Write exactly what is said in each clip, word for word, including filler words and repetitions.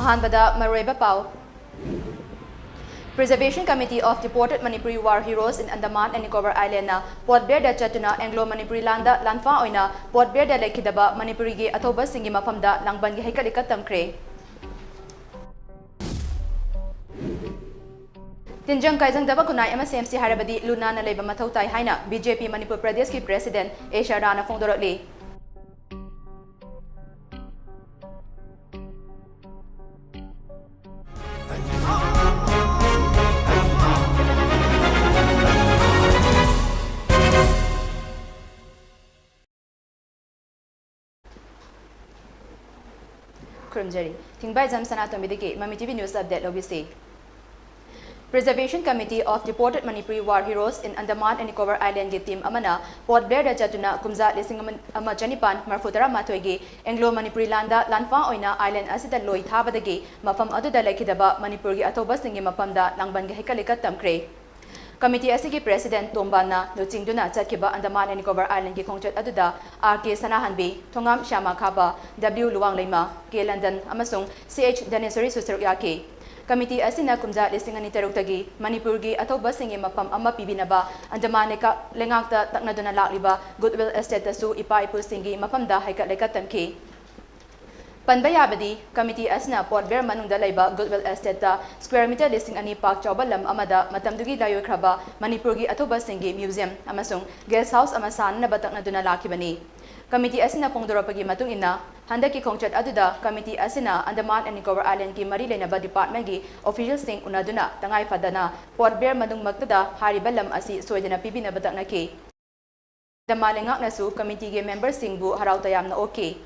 ꯑꯍꯥꯟꯕꯗ ꯃꯔꯨꯑꯣꯏꯕ ꯄꯥꯎ꯫ Preservation Committee of Deported Manipuri War Heroes in Andaman and Nicobar Island ꯅ Port Blair ꯗ ꯆꯠꯇꯨꯅ Anglo Manipuri ꯂꯥꯟꯗ ꯂꯥꯟꯐꯥ ꯑꯣꯏꯅ Port Blair ꯗ ꯂꯩꯈꯤꯗꯕ ꯃꯅꯤꯄꯨꯔꯤꯒꯤ ꯑꯊꯧꯕꯁꯤꯡꯒꯤ ꯃꯐꯝꯗ ꯂꯥꯡꯕꯟꯒꯤ ꯍꯩꯀꯠ ꯂꯩꯀꯠ ꯇꯝꯈ꯭ꯔꯦ꯫ ꯇꯤꯟꯖꯪ ꯀꯥꯏꯖꯪꯗꯕ ꯈꯨꯟꯅꯥꯏ ꯑꯃ ꯁꯦꯝꯁꯤ ꯍꯥꯏꯔꯕꯗꯤ ꯂꯨ ꯅꯥꯟꯅ ꯂꯩꯕ ꯃꯊꯧ ꯇꯥꯏ ꯍꯥꯏꯅ B J P ꯃꯅꯤꯄꯨꯔ ꯄ꯭ꯔꯗꯦꯁꯀꯤ President A. ꯁꯔꯗꯥꯅ ꯐꯣꯡꯗꯣꯔꯛꯂꯤ꯫ ꯈꯨꯔꯨꯝꯖꯔꯤ꯫ ꯊꯤꯡꯕꯥꯏꯖꯝ ꯁꯅꯥꯇꯣꯝꯕꯤꯗꯒꯤ ꯃꯃꯤ T V News Update ꯂꯧꯕꯤꯁꯤ꯫ Preservation Committee of Deported Manipuri War Heroes in Andaman and Nicobar Island ꯒꯤ team ꯑꯃꯅ Port Blair ꯗ ꯆꯠꯇꯨꯅ ꯀꯨꯝꯖꯥ ꯂꯤꯁꯤꯡ ꯑꯃ ꯆꯅꯤꯄꯥꯟ ꯃꯔꯐꯨ ꯇꯔꯥ ꯃꯥꯊꯣꯏꯒꯤ Anglo Manipuri ꯂꯥꯟꯗ ꯂꯥꯟꯐꯥ ꯑꯣꯏꯅ island ꯑꯁꯤꯗ ꯂꯣꯏ ꯊꯥꯕꯗꯒꯤ ꯃꯐꯝ ꯑꯗꯨꯗ ꯂꯩꯈꯤꯗꯕ ꯃꯅꯤꯄꯨꯔꯒꯤ ꯑꯊꯧꯕꯁꯤꯡꯒꯤ ꯃꯐꯝꯗ ꯂꯥꯡꯕꯟꯒꯤ ꯍꯩꯀꯠ ꯂꯩꯀꯠ ꯇꯝꯈ꯭ꯔꯦ꯫ Committee ꯑꯁꯤꯒꯤ President ꯇꯣꯝꯕꯥꯟꯅ ꯂꯨꯆꯤꯡꯗꯨꯅ ꯆꯠꯈꯤꯕ Andaman and Nicobar Island ꯒꯤ ꯈꯣꯡꯆꯠ ꯑꯗꯨꯗ R K ꯁꯅꯥꯍꯟꯕꯤ, ꯊꯣꯉꯥꯝ ꯁ꯭ꯌꯥꯃꯥ ꯈꯥꯕ, W ꯂꯨꯋꯥꯡꯂꯩꯃ, K ꯂꯟꯗꯟ ꯑꯃꯁꯨꯡ C H ꯙꯅꯦꯁ꯭ꯋꯔꯤꯁꯨ ꯁꯔꯨꯛ ꯌꯥꯈꯤ꯫ Committee ꯑꯁꯤꯅ ꯀꯨꯝꯖꯥ ꯂꯤꯁꯤꯡ ꯑꯅꯤ ꯇꯔꯨꯛꯇꯒꯤ ꯃꯅꯤꯄꯨꯔꯒꯤ ꯑꯊꯧꯕꯁꯤꯡꯒꯤ ꯃꯐꯝ ꯑꯃ ꯄꯤꯕꯤꯅꯕ Andaman ꯂꯩꯀꯥ-, ꯂꯩꯉꯥꯛꯇ ꯇꯛꯅꯗꯨꯅ ꯂꯥꯛꯂꯤꯕ Goodwill Estate ꯇꯁꯨ ꯏꯄꯥ ꯏꯄꯨꯁꯤꯡꯒꯤ ꯃꯐꯝꯗ ꯍꯩꯀꯠ ꯂꯩꯀꯠ ꯇꯝꯈꯤ꯫ ꯄꯟꯕ ꯌꯥꯕꯗꯤ, committee ꯑꯁꯤꯅ Port Blair ꯃꯅꯨꯡꯗ ꯂꯩꯕ Goodwill Estate ꯇ square meter ꯂꯤꯁꯤꯡ ꯑꯅꯤ ꯄꯥꯛ ꯆꯥꯎꯕ ꯂꯝ ꯑꯃꯗ ꯃꯇꯝꯗꯨꯒꯤ ꯂꯥꯏꯑꯣꯏꯈ꯭ꯔꯕ ꯃꯅꯤꯄꯨꯔꯒꯤ ꯑꯊꯧꯕꯁꯤꯡꯒꯤ museum ꯑꯃꯁꯨꯡ guest house ꯑꯃ ꯁꯥꯅꯅꯕ ꯇꯛꯅꯗꯨꯅ ꯂꯥꯛꯈꯤꯕꯅꯤ꯫ Committee ꯑꯁꯤꯅ ꯐꯣꯡꯗꯣꯔꯛꯄꯒꯤ ꯃꯇꯨꯡ ꯏꯟꯅ, ꯍꯟꯗꯛꯀꯤ ꯈꯣꯡꯆꯠ ꯑꯗꯨꯗ committee ꯑꯁꯤꯅ Andaman and Nicobar Island ꯀꯤ ꯃꯔꯤ ꯂꯩꯅꯕ department ꯀꯤ official ꯁꯤꯡ ꯎꯅꯗꯨꯅ ꯇꯉꯥꯏ ꯐꯗꯅ Port Blair ꯃꯅꯨꯡꯃꯛꯇꯗ ꯍꯥꯏꯔꯤꯕ ꯂꯝ ꯑꯁꯤ ꯁꯣꯏꯗꯅ ꯄꯤꯕꯤꯅꯕ ꯇꯛꯅꯈꯤ꯫ Andaman ꯂꯩꯉꯥꯛꯅꯁꯨ committee ꯒꯤ member ꯁꯤꯡꯕꯨ ꯍꯔꯥꯎ ꯇꯌꯥꯝꯅ ꯑꯣꯛꯈꯤ꯫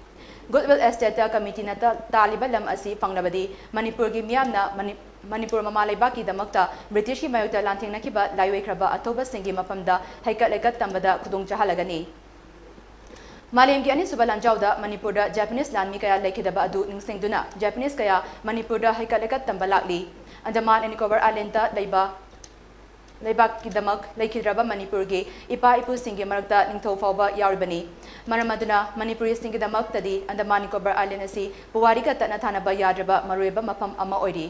Goodwill Estate ꯇ committee ꯅ ꯇ-, ꯇꯥꯜꯂꯤꯕ ꯂꯝ ꯑꯁꯤ ꯐꯪꯂꯕꯗꯤ ꯃꯅꯤꯄꯨꯔꯒꯤ ꯃꯤꯌꯥꯝꯅ ꯃꯅꯤ-, ꯃꯅꯤꯄꯨꯔ ꯃꯃꯥ ꯂꯩꯕꯥꯛꯀꯤꯗꯃꯛꯇ British ꯀꯤ ꯃꯥꯌꯣꯛꯇ ꯂꯥꯟꯊꯦꯡꯅꯈꯤꯕ ꯂꯥꯏꯑꯣꯏꯈ꯭ꯔꯕ ꯑꯊꯧꯕꯁꯤꯡꯒꯤ ꯃꯐꯝꯗ ꯍꯩꯀꯠ ꯂꯩꯀꯠ ꯇꯝꯕꯗ ꯈꯨꯗꯣꯡ ꯆꯥꯍꯜꯂꯒꯅꯤ꯫ ꯃꯥꯂꯦꯝꯒꯤ ꯑꯅꯤꯁꯨꯕ ꯂꯥꯟꯖꯥꯎꯗ ꯃꯅꯤꯄꯨꯔꯗ Japanese ꯂꯥꯟꯃꯤ ꯀꯌꯥ ꯂꯩꯈꯤꯗꯕ ꯑꯗꯨ ꯅꯤꯡꯁꯤꯡꯗꯨꯅ Japanese ꯀꯌꯥ ꯃꯅꯤꯄꯨꯔꯗ ꯍꯩꯀꯠ ꯂꯩꯀꯠ ꯇꯝꯕ ꯂꯥꯛꯂꯤ꯫ Andaman and Nicobar Island ꯇ ꯂꯩꯕ ꯂꯩꯕꯥꯛꯀꯤꯗꯃꯛ ꯂꯩꯈꯤꯗ꯭ꯔꯕ ꯃꯅꯤꯄꯨꯔꯒꯤ ꯏꯄꯥ ꯏꯄꯨꯁꯤꯡꯒꯤ ꯃꯔꯛꯇ ꯅꯤꯡꯊꯧ ꯐꯥꯎꯕ ꯌꯥꯎꯔꯤꯕꯅꯤ꯫ ꯃꯔꯝ ꯑꯗꯨꯅ ꯃꯅꯤꯄꯨꯔꯤꯁꯤꯡꯒꯤꯗꯃꯛꯇꯗꯤ ꯑꯟꯗꯃꯥꯟ ꯅꯤꯀꯣꯕꯔ ꯑꯥꯏꯂꯦꯟ ꯑꯁꯤ ꯄꯨꯋꯥꯔꯤꯒ ꯇꯠꯅ ꯊꯥꯅꯕ ꯌꯥꯗ꯭ꯔꯕ ꯃꯔꯨꯑꯣꯏꯕ ꯃꯐꯝ ꯑꯃ ꯑꯣꯏꯔꯤ꯫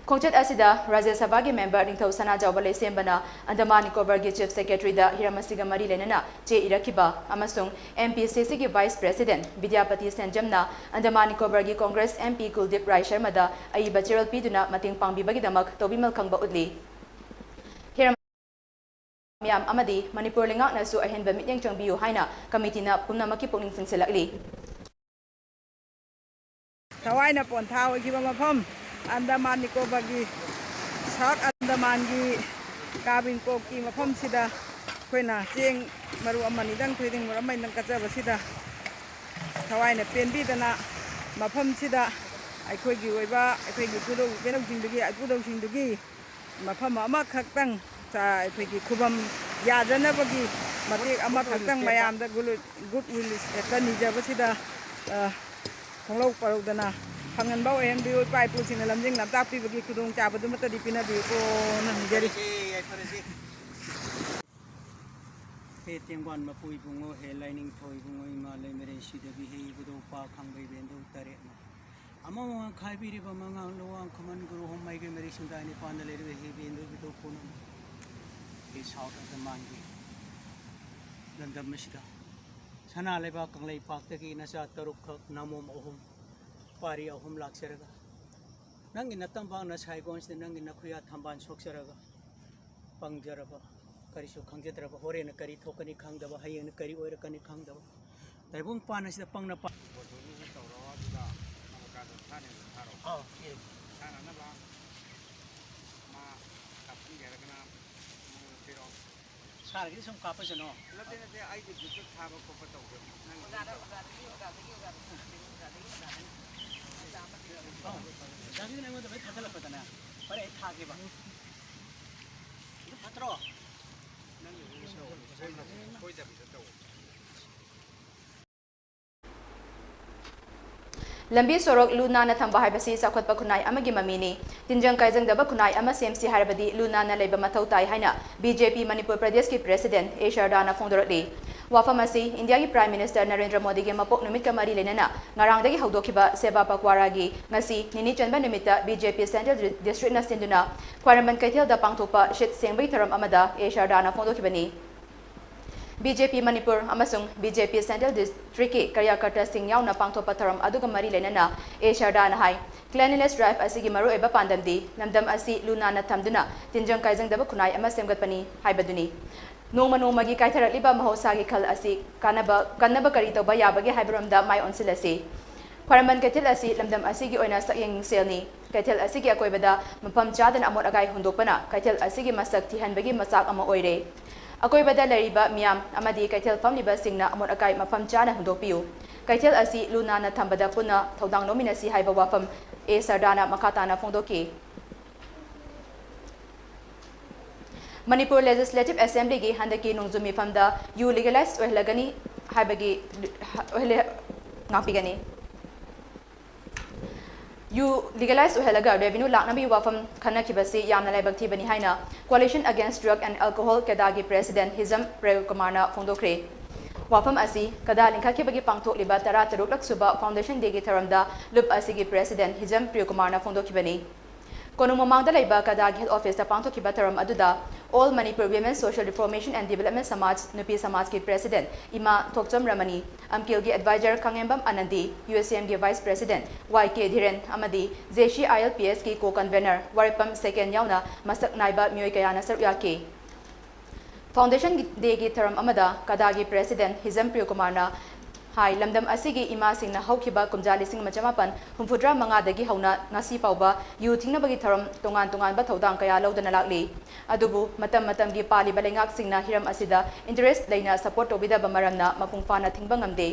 ꯈꯣꯡꯆꯠ ꯑꯁꯤꯗ ꯔꯥꯖ꯭ꯌ ꯁꯚꯥꯒꯤ ꯃꯦꯝꯕꯔ ꯅꯤꯡꯊꯧ ꯁꯅꯥꯖꯥꯎꯕ ꯂꯩꯁꯦꯝꯕꯅ ꯑꯟꯗꯃꯥꯟ ꯅꯤꯀꯣꯕꯔꯒꯤ ꯆꯤꯐ ꯁꯦꯀ꯭ꯔꯦꯇꯔꯤꯗ ꯍꯤꯔꯝ ꯑꯁꯤꯒ ꯃꯔꯤ ꯂꯩꯅꯅ ꯆꯦ ꯏꯔꯛꯈꯤꯕ ꯑꯃꯁꯨꯡ ꯑꯦꯝ ꯄꯤ ꯁꯤ ꯁꯤꯒꯤ ꯚꯥꯏꯁ ꯄ꯭ꯔꯦꯁꯤꯗꯦꯟꯠ ꯕꯤꯗ꯭ꯌꯥꯄꯇꯤ ꯁꯦꯟꯖꯝꯅ ꯑꯟꯗꯃꯥꯟ ꯅꯤꯀꯣꯕꯔꯒꯤ ꯀꯣꯡꯒ꯭ꯔꯦꯁ ꯑꯦꯝ ꯄꯤ ꯀꯨꯜꯗꯤꯞ ꯔꯥꯏ ꯁꯔꯃꯗ ꯑꯏꯕ ꯆꯦꯔꯣꯜ ꯄꯤꯗꯨꯅ ꯃꯇꯦꯡ ꯄꯥꯡꯕꯤꯕꯒꯤꯗꯃꯛ ꯇꯧꯕꯤꯃꯜ ꯈꯪꯕ ꯎꯠꯂꯤ꯫ ꯍꯤꯔꯝ ꯃꯤꯌꯥꯝ ꯑꯃꯗꯤ ꯃꯅꯤꯄꯨꯔ ꯂꯩꯉꯥꯛꯅꯁꯨ ꯑꯍꯦꯟꯕ ꯃꯤꯠꯌꯦꯡ ꯆꯪꯕꯤꯌꯨ ꯍꯥꯏꯅ ꯀꯃꯤꯇꯤꯅ ꯄꯨꯝꯅꯃꯛꯀꯤ ꯄꯨꯛꯅꯤꯡ ꯆꯤꯡꯁꯤꯜꯂꯛꯂꯤ꯫ ꯊꯋꯥꯏꯅ ꯄꯣꯟꯊꯥ ꯑꯣꯏꯈꯤꯕ ꯃꯐꯝ, ꯑꯟꯗꯃꯥꯟ ꯅꯤꯀꯣꯕꯔꯒꯤ, ꯁꯥꯎꯠ ꯑꯟꯗꯃꯥꯟꯒꯤ ꯀꯥꯕꯤꯡꯀꯣꯛꯀꯤ ꯃꯐꯝꯁꯤꯗ ꯑꯩꯈꯣꯏꯅ ꯆꯦꯡ ꯃꯔꯨ ꯑꯃꯅꯤꯗꯪ, ꯊꯣꯏꯗꯤꯡ ꯃꯔꯨ ꯑꯃꯅꯤꯗꯪ ꯀꯠꯆꯕꯁꯤꯗ ꯊꯋꯥꯏꯅ ꯄꯦꯟꯕꯤꯗꯅ ꯃꯐꯝꯁꯤꯗ ꯑꯩꯈꯣꯏꯒꯤ ꯑꯣꯏꯕ, ꯑꯩꯈꯣꯏꯒꯤ ꯏꯄꯨꯗꯧ ꯏꯄꯦꯟꯗꯧꯁꯤꯡꯗꯨꯒꯤ, ꯏꯄꯨꯗꯧꯁꯤꯡꯗꯨꯒꯤ ꯃꯐꯝ ꯑꯃꯈꯛꯇꯪ, ꯑꯩꯈꯣꯏꯒꯤ ꯈꯨꯕꯝ ꯌꯥꯖꯅꯕꯒꯤ ꯃꯇꯦꯛ ꯑꯃꯈꯛꯇꯪ ꯃꯌꯥꯝꯗ ꯒꯨꯗ ꯋꯤꯜ ꯍꯦꯛꯇ ꯅꯤꯖꯕꯁꯤꯗ, ꯑ, ꯈꯣꯡꯂꯧ ꯄꯔꯧꯗꯅ ꯐꯪꯍꯟꯕ ꯑꯣꯏꯍꯟꯕꯤꯌꯨ꯫ ꯏꯄꯥ ꯏꯄꯨꯁꯤꯡꯅ ꯂꯝꯖꯤꯡ ꯂꯝꯇꯥꯛꯄꯤꯕꯒꯤ ꯈꯨꯗꯣꯡꯆꯥꯕꯗꯨꯃꯠꯇꯗꯤ ꯄꯤꯅꯕꯤꯌꯨꯀꯣꯅ ꯅꯤꯖꯔꯤ꯫ ꯌꯥꯏꯐꯔꯁꯦ, ꯌꯥꯏꯐꯔꯁꯦ꯫ ꯍꯦ ꯇꯦꯡꯕꯥꯟ ꯃꯄꯨ ꯏꯕꯨꯡꯉꯣ, ꯍꯦ ꯂꯥꯏꯅꯤꯡꯊꯧ ꯏꯕꯨꯡꯉꯣ, ꯏꯃꯥ ꯂꯩꯃꯔꯦꯟ ꯁꯤꯗꯕꯤ, ꯍꯦ ꯏꯕꯨꯙꯧ ꯄꯥ ꯈꯥꯡꯕ ꯏꯕꯦꯟꯗꯧ ꯇꯔꯦꯠꯅ ꯑꯃ ꯋꯥ ꯈꯥꯏꯕꯤꯔꯤꯕ ꯃꯉꯥꯡ ꯂꯨꯋꯥꯡ ꯈꯝꯕꯟ ꯒꯨꯔꯨ ꯍꯣꯝ ꯃꯥꯏꯀꯩ ꯃꯔꯤ ꯁꯪꯗꯥꯏ ꯅꯤꯄꯥꯟꯗ ꯂꯩꯔꯤꯕ ꯍꯦ ꯏꯕꯦꯟꯗꯧ ꯏꯕꯨꯙꯧ ꯄꯨꯝꯅꯃꯛ, ꯍꯦ ꯁꯥꯎꯠ ꯑꯟꯗꯃꯥꯟꯒꯤ ꯂꯝꯗꯝ ꯑꯁꯤꯗ ꯁꯅꯥ ꯂꯩꯕꯥꯛ ꯀꯪꯂꯩꯄꯥꯛꯇꯒꯤ ꯅꯆꯥ ꯇꯔꯨꯛꯈꯛ, ꯅꯃꯣꯝ ꯑꯍꯨꯝ, ꯄꯥꯔꯤ ꯑꯍꯨꯝ ꯂꯥꯛꯆꯔꯒ, ꯅꯪꯒꯤ ꯅꯇꯝꯄꯥꯛ ꯅꯁꯥꯏꯒꯣꯟꯁꯤꯗ ꯅꯪꯒꯤ ꯅꯈꯨꯌꯥ ꯊꯝꯕꯥꯜ ꯁꯣꯛꯆꯔꯒ, ꯄꯪꯖꯔꯕ, ꯀꯔꯤꯁꯨ ꯈꯪꯖꯗ꯭ꯔꯕ, ꯍꯣꯔꯦꯟꯅ ꯀꯔꯤ ꯊꯣꯛꯀꯅꯤ ꯈꯪꯗꯕ, ꯍꯌꯦꯡꯅ ꯀꯔꯤ ꯑꯣꯏꯔꯛꯀꯅꯤ ꯈꯪꯗꯕ ꯇꯥꯏꯕꯪ ꯄꯥꯟ ꯑꯁꯤꯗ ꯄꯪꯅ ꯄꯥ- ꯇꯧꯔꯣ, ꯑꯗꯨꯒ ꯑꯃꯨꯛꯀꯥꯗꯣ ꯊꯥꯅꯕ ꯊꯥꯔꯣ꯫ ꯑꯥ, ꯌꯦ꯫ ꯊꯥꯅꯅꯕ ꯃꯥ ꯀꯥꯞꯍꯟꯒꯦ ꯍꯥꯏꯔꯒꯅ ꯃꯉꯣꯟꯗ ꯄꯤꯔꯛꯑꯣ꯫ ꯁꯥꯔꯒꯤꯗꯤ ꯁꯨꯝ ꯀꯥꯞꯄꯁꯅꯣ꯫ ꯅꯠꯇꯦ, ꯅꯠꯇꯦ, ꯑꯩꯒꯤ ꯒ꯭ꯔꯨꯞꯇ ꯊꯥꯕ ꯈꯣꯠꯄ ꯇꯧꯒꯦ꯫ ꯅꯪꯒꯤ ꯒ꯭ꯔꯨꯞꯇ꯫ ꯑꯣ, ꯑꯣꯖꯥꯒꯤꯗꯨꯅ ꯑꯩꯉꯣꯟꯗ ꯂꯣꯏ ꯊꯥꯖꯤꯜꯂꯛꯄꯗꯅꯦ꯫ ꯐꯔꯦ, ꯑꯩ ꯊꯥꯒꯦꯕ꯫ ꯑꯗꯨ ꯐꯠꯇ꯭ꯔꯣ? ꯅꯪꯒꯤ ꯒ꯭ꯔꯨꯞꯇ ꯇꯧ, ꯁꯣꯏꯗꯕꯤꯗ ꯇꯧ꯫ ꯂꯝꯕꯤ ꯁꯣꯔꯣꯛ ꯂꯨ ꯅꯥꯟꯅ ꯊꯝꯕ ꯍꯥꯏꯕꯁꯤ ꯆꯥꯎꯈꯠꯄ ꯈꯨꯟꯅꯥꯏ ꯑꯃꯒꯤ ꯃꯃꯤꯅꯤ꯫ ꯇꯤꯟꯖꯪ ꯀꯥꯏꯖꯪꯗꯕ ꯈꯨꯟꯅꯥꯏ ꯑꯃ ꯁꯦꯝꯁꯤ ꯍꯥꯏꯔꯕꯗꯤ ꯂꯨ ꯅꯥꯟꯅ ꯂꯩꯕ ꯃꯊꯧ ꯇꯥꯏ ꯍꯥꯏꯅ ꯕꯤ ꯖꯦ ꯄꯤ ꯃꯅꯤꯄꯨꯔ ꯄ꯭ꯔꯗꯦꯁꯀꯤ ꯄ꯭ꯔꯦꯁꯤꯗꯦꯟꯠ ꯑꯦ ꯁꯔꯗꯥꯅ ꯐꯣꯡꯗꯣꯔꯛꯂꯤ꯫ ꯋꯥꯐꯝ ꯑꯁꯤ ꯏꯟꯗꯤꯌꯥꯒꯤ ꯄ꯭ꯔꯥꯏꯝ ꯃꯤꯅꯤꯁꯇꯔ ꯅꯔꯦꯟꯗ꯭ꯔ ꯃꯣꯗꯤꯒꯤ ꯃꯄꯣꯛ ꯅꯨꯃꯤꯠꯀ ꯃꯔꯤ ꯂꯩꯅꯅ ꯉꯔꯥꯡꯗꯒꯤ ꯍꯧꯗꯣꯛꯈꯤꯕ ꯁꯦꯕꯥ ꯄꯛꯋꯥꯔꯥꯒꯤ ꯉꯁꯤ ꯅꯤꯅꯤ ꯆꯟꯕ ꯅꯨꯃꯤꯠꯇ ꯕꯤ ꯖꯦ ꯄꯤ ꯁꯦꯟꯇ꯭ꯔꯦꯜ ꯗꯤ-, ꯗꯤꯁꯇ꯭ꯔꯤꯛꯅ ꯁꯤꯟꯗꯨꯅ ꯈ꯭ꯋꯥꯏꯔꯝꯕꯟ ꯀꯩꯊꯦꯜꯗ ꯄꯥꯡꯊꯣꯛꯄ ꯁꯤꯠ ꯁꯦꯡꯕꯒꯤ ꯊꯧꯔꯝ ꯑꯃꯗ ꯑꯦ ꯁꯔꯗꯥꯅ ꯐꯣꯡꯗꯣꯛꯈꯤꯕꯅꯤ꯫ ꯕꯤ ꯖꯦ ꯄꯤ ꯃꯅꯤꯄꯨꯔ ꯑꯃꯁꯨꯡ ꯕꯤ ꯖꯦ ꯄꯤ ꯁꯦꯟꯇ꯭ꯔꯦꯜ ꯗꯤꯁꯇ꯭ꯔꯤꯛꯀꯤ ꯀꯔꯌꯥꯀꯔꯇꯥꯁꯤꯡ ꯌꯥꯎꯅ ꯄꯥꯡꯊꯣꯛꯄ ꯊꯧꯔꯝ ꯑꯗꯨꯒ ꯃꯔꯤ ꯂꯩꯅꯅ ꯑꯦ ꯁꯔꯗꯥꯅ ꯍꯥꯏ, cleanliness drive ꯑꯁꯤꯒꯤ ꯃꯔꯨꯑꯣꯏꯕ ꯄꯥꯟꯗꯝꯗꯤ ꯂꯝꯗꯝ ꯑꯁꯤ ꯂꯨ ꯅꯥꯟꯅ ꯊꯝꯗꯨꯅ ꯇꯤꯟꯖꯪ ꯀꯥꯏꯖꯪꯗꯕ ꯈꯨꯟꯅꯥꯏ ꯑꯃ ꯁꯦꯝꯒꯠꯄꯅꯤ ꯍꯥꯏꯕꯗꯨꯅꯤ꯫ ꯅꯣꯡꯃ ꯅꯣꯡꯃꯒꯤ ꯀꯥꯏꯊꯔꯛꯂꯤꯕ ꯃꯍꯧꯁꯥꯒꯤ ꯈꯜ ꯑꯁꯤ ꯀꯥꯟꯅꯕ, ꯀꯟꯅꯕ ꯀꯔꯤ ꯇꯧꯕ ꯌꯥꯕꯒꯦ ꯍꯥꯏꯕꯔꯣꯝꯗ ꯃꯥꯏ ꯑꯣꯟꯁꯤꯜꯂꯁꯤ꯫ ꯈ꯭ꯋꯥꯏꯔꯝꯕꯟ ꯀꯩꯊꯦꯜ ꯑꯁꯤ ꯂꯝꯗꯝ ꯑꯁꯤꯒꯤ ꯑꯣꯏꯅ ꯁꯛꯌꯦꯡ ꯁꯦꯜꯅꯤ꯫ ꯀꯩꯊꯦꯜ ꯑꯁꯤꯒꯤ ꯑꯀꯣꯏꯕꯗ ꯃꯐꯝ ꯆꯥꯗꯅ ꯑꯃꯣꯠ ꯑꯀꯥꯏ ꯍꯨꯟꯗꯣꯛꯄꯅ ꯀꯩꯊꯦꯜ ꯑꯁꯤꯒꯤ ꯃꯁꯛ ꯊꯤꯍꯟꯕꯒꯤ ꯃꯆꯥꯛ ꯑꯃ ꯑꯣꯏꯔꯦ꯫ ꯑꯀꯣꯏꯕꯗ ꯂꯩꯔꯤꯕ ꯃꯤꯌꯥꯝ ꯑꯃꯗꯤ ꯀꯩꯊꯦꯜ ꯐꯝꯂꯤꯕꯁꯤꯡꯅ ꯑꯃꯣꯠ ꯑꯀꯥꯏ ꯃꯐꯝ ꯆꯥꯅ ꯍꯨꯟꯗꯣꯛꯄꯤꯌꯨ꯫ ꯀꯩꯊꯦꯜ ꯑꯁꯤ ꯂꯨ ꯅꯥꯟꯅ ꯊꯝꯕꯗ ꯄꯨꯟꯅ ꯊꯧꯗꯥꯡ ꯂꯧꯃꯤꯟꯅꯁꯤ ꯍꯥꯏꯕ ꯋꯥꯐꯝ ꯑꯦ ꯁꯔꯗꯥꯅ ꯃꯈꯥ ꯇꯥꯅ ꯐꯣꯡꯗꯣꯛꯈꯤ꯫ ꯃꯅꯤꯄꯨꯔ ꯂꯦꯖꯤꯁꯂꯦꯇꯤꯚ ꯑꯦꯁꯦꯝꯕ꯭ꯂꯤꯒꯤ ꯍꯟꯗꯛꯀꯤ ꯅꯣꯡꯖꯨ ꯃꯤꯐꯝꯗ ꯌꯨ ꯂꯤꯒꯦꯂꯥꯏꯖ ꯑꯣꯏꯍꯜꯂꯒꯅꯤ ꯍꯥꯏꯕꯒꯤ, ꯑꯣꯏꯍꯜꯂꯦ, ꯉꯥꯛꯄꯤꯒꯅꯤ꯫ ꯌꯨ ꯂꯤꯒꯦꯂꯥꯏꯖ ꯑꯣꯏꯍꯜꯂꯒ ꯔꯦꯚꯤꯅ꯭ꯌꯨ ꯂꯥꯛꯅꯕꯒꯤ ꯋꯥꯐꯝ ꯈꯟꯅꯈꯤꯕꯁꯤ ꯌꯥꯝꯅ ꯂꯥꯏꯕꯛ ꯊꯤꯕꯅꯤ ꯍꯥꯏꯅ Coalition Against Drug and Alcohol, ꯀꯦꯗꯥꯒꯤ ꯄ꯭ꯔꯦꯁꯤꯗꯦꯟꯠ ꯍꯤꯖꯝ ꯄ꯭ꯔꯦꯝ ꯀꯨꯃꯥꯔꯅ ꯐꯣꯡꯗꯣꯛꯈ꯭ꯔꯦ꯫ ꯋꯥꯐꯝ ꯑꯁꯤ ꯀꯦꯗꯥ ꯂꯤꯡꯈꯠꯈꯤꯕꯒꯤ ꯄꯥꯡꯊꯣꯛꯂꯤꯕ ꯇꯔꯥꯇꯔꯨꯛꯂꯛ ꯁꯨꯕ ꯐꯥꯎꯟꯗꯦꯁꯟ ꯗꯦꯒꯤ ꯊꯧꯔꯝꯗ ꯂꯨꯞ ꯑꯁꯤꯒꯤ ꯄ꯭ꯔꯦꯁꯤꯗꯦꯟꯠ ꯍꯤꯖꯝ ꯄ꯭ꯔꯦꯝ ꯀꯨꯃꯥꯔꯅ ꯐꯣꯡꯗꯣꯛꯈꯤꯕꯅꯤ꯫ ꯀꯣꯅꯨꯡ ꯃꯃꯥꯡꯗ ꯂꯩꯕ ꯀꯦꯗꯥꯒꯤ ꯍꯦꯗ ꯑꯣꯐꯤꯁꯇ ꯄꯥꯡꯊꯣꯛꯈꯤꯕ ꯊꯧꯔꯝ ꯑꯗꯨꯗ All Manipur Women Social Reformation and Development ꯁꯃꯥꯖ, ꯅꯨꯄꯤ ꯁꯃꯥꯖꯀꯤ ꯄ꯭ꯔꯦꯁꯤꯗꯦꯟꯠ ꯏꯃꯥ ꯊꯣꯛꯆꯝ ꯔꯃꯅꯤ, ꯑꯝꯀꯤꯜꯒꯤ ꯑꯦꯗꯚꯥꯏꯖꯔ ꯈꯥꯉꯦꯝꯕꯝ ꯑꯥꯅꯟꯗꯤ, ꯌꯨ ꯑꯦꯁ ꯑꯦꯝꯒꯤ ꯚꯥꯏꯁ ꯄ꯭ꯔꯦꯁꯤꯗꯦꯟꯠ ꯋꯥꯏ ꯀꯦ ꯙꯤꯔꯦꯟ ꯑꯃꯗꯤ J C I L P ꯑꯦꯁꯀꯤ ꯀꯣ ꯀꯟꯚꯦꯅꯔ ꯋꯥꯔꯦꯞꯄꯝ ꯁꯦꯀꯦꯟ ꯌꯥꯎꯅ ꯃꯁꯛ ꯅꯥꯏꯕ ꯃꯤꯑꯣꯏ ꯀꯌꯥꯅ ꯁꯔꯨꯛ ꯌꯥꯈꯤ꯫ ꯐꯥꯎꯟꯗꯦꯁꯟ ꯗꯦꯒꯤ ꯊꯧꯔꯝ ꯑꯃꯗ ꯀꯦꯗꯥꯒꯤ ꯄ꯭ꯔꯦꯁꯤꯗꯦꯟꯠ ꯍꯤꯖꯝ ꯄ꯭ꯔꯦꯝ ꯀꯨꯃꯥꯔꯅ ꯍꯥꯏ, ꯂꯝꯗꯝ ꯑꯁꯤꯒꯤ ꯏꯃꯥꯁꯤꯡꯅ ꯍꯧꯈꯤꯕ ꯀꯨꯝꯖꯥ ꯂꯤꯁꯤꯡ ꯑꯃ ꯆꯃꯥꯄꯟ ꯍꯨꯝꯐꯨꯇꯔꯥ ꯃꯉꯥꯗꯒꯤ ꯍꯧꯅ ꯉꯁꯤ ꯐꯥꯎꯕ ꯌꯨ ꯊꯤꯡꯅꯕꯒꯤ ꯊꯧꯔꯝ ꯇꯣꯉꯥꯟ ꯇꯣꯉꯥꯟꯕ ꯊꯧꯗꯥꯡ ꯀꯌꯥ ꯂꯧꯗꯨꯅ ꯂꯥꯛꯂꯤ꯫ ꯑꯗꯨꯕꯨ ꯃꯇꯝ ꯃꯇꯝꯒꯤ ꯄꯥꯜꯂꯤꯕ ꯂꯩꯉꯥꯛꯁꯤꯡꯅ ꯍꯤꯔꯝ ꯑꯁꯤꯗ ꯏꯟꯇꯔꯦꯁ ꯂꯩꯅ ꯁꯄꯣꯔꯠ ꯇꯧꯕꯤꯗꯕ ꯃꯔꯝꯅ ꯃꯄꯨꯡ ꯐꯥꯅ ꯊꯤꯡꯕ ꯉꯝꯗꯦ꯫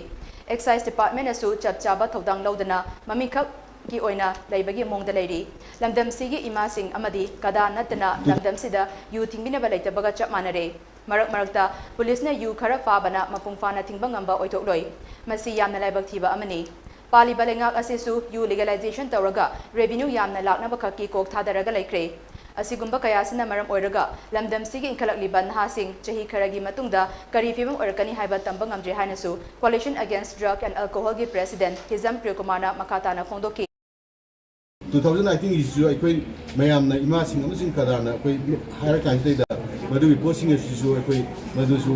ꯑꯦꯛꯁꯥꯏꯖ ꯗꯤꯄꯥꯔꯠꯃꯦꯟꯅꯁꯨ ꯆꯞ ꯆꯥꯕ ꯊꯧꯗꯥꯡ ꯂꯧꯗꯅ ꯃꯃꯤꯡꯈꯛꯀꯤ ꯑꯣꯏꯅ ꯂꯩꯕꯒꯤ ꯃꯑꯣꯡꯗ ꯂꯩꯔꯤ꯫ ꯂꯝꯗꯝꯁꯤꯒꯤ ꯏꯃꯥꯁꯤꯡ ꯑꯃꯗꯤ ꯀꯦꯗꯥ ꯅꯠꯇꯅ ꯂꯝꯗꯝꯁꯤꯗ ꯌꯨ ꯊꯤꯡꯕꯤꯅꯕ ꯂꯩꯇꯕꯒ ꯆꯞ ꯃꯥꯟꯅꯔꯦ꯫ ꯃꯔꯛ ꯃꯔꯛꯇ ꯄꯨꯂꯤꯁꯅ ꯌꯨ ꯈꯔ ꯐꯥꯕꯅ ꯃꯄꯨꯡ ꯐꯥꯅ ꯊꯤꯡꯕ ꯉꯝꯕ ꯑꯣꯏꯊꯣꯛꯂꯣꯏ꯫ ꯃꯁꯤ ꯌꯥꯝꯅ ꯂꯥꯏꯕꯛ ꯊꯤꯕ ꯑꯃꯅꯤ꯫ ꯄꯥꯜꯂꯤꯕ ꯂꯩꯉꯥꯛ ꯑꯁꯤꯁꯨ ꯌꯨ ꯂꯤꯒꯦꯂꯥꯏꯖꯦꯁꯟ ꯇꯧꯔꯒ ꯔꯦꯚꯤꯅ꯭ꯌꯨ ꯌꯥꯝꯅ ꯂꯥꯛꯅꯕ ꯈꯛꯀꯤ ꯀꯣꯛ ꯊꯥꯗꯔꯒ ꯂꯩꯈ꯭ꯔꯦ꯫ ꯑꯁꯤꯒꯨꯝꯕ ꯀꯌꯥꯁꯤꯅ ꯃꯔꯝ ꯑꯣꯏꯔꯒ ꯂꯝꯗꯝꯁꯤꯒꯤ ꯏꯟꯈꯠꯂꯛꯂꯤꯕ ꯅꯍꯥꯁꯤꯡ ꯆꯍꯤ ꯈꯔꯒꯤ ꯃꯇꯨꯡꯗ ꯀꯔꯤ ꯐꯤꯕꯝ ꯑꯣꯏꯔꯛꯀꯅꯤ ꯍꯥꯏꯕ ꯇꯝꯕ ꯉꯝꯗ꯭ꯔꯦ ꯍꯥꯏꯅꯁꯨ Coalition Against Drug and Alcohol ꯒꯤ ꯄ꯭ꯔꯦꯁꯤꯗꯦꯟꯠ ꯍꯤꯖꯝ ꯄ꯭ꯔꯤꯌꯣꯀꯨꯃꯥꯔꯅ ꯃꯈꯥ ꯇꯥꯅ ꯐꯣꯡꯗꯣꯛꯈꯤ꯫ ꯇꯨ ꯊꯥꯎꯖꯟ ꯑꯥꯏꯇꯤꯟꯒꯤꯁꯤꯁꯨ ꯑꯩꯈꯣꯏ ꯃꯌꯥꯝꯅ, ꯏꯃꯥꯁꯤꯡ ꯑꯃꯁꯨꯡ ꯀꯗꯥꯅ ꯑꯩꯈꯣꯏ ꯍꯥꯏꯔ ꯀꯥꯟꯁꯤꯗꯩꯗ ꯃꯗꯨꯒꯤ ꯄꯣꯠꯁꯤꯡ ꯑꯁꯤꯁꯨ ꯑꯩꯈꯣꯏ ꯃꯗꯨꯁꯨ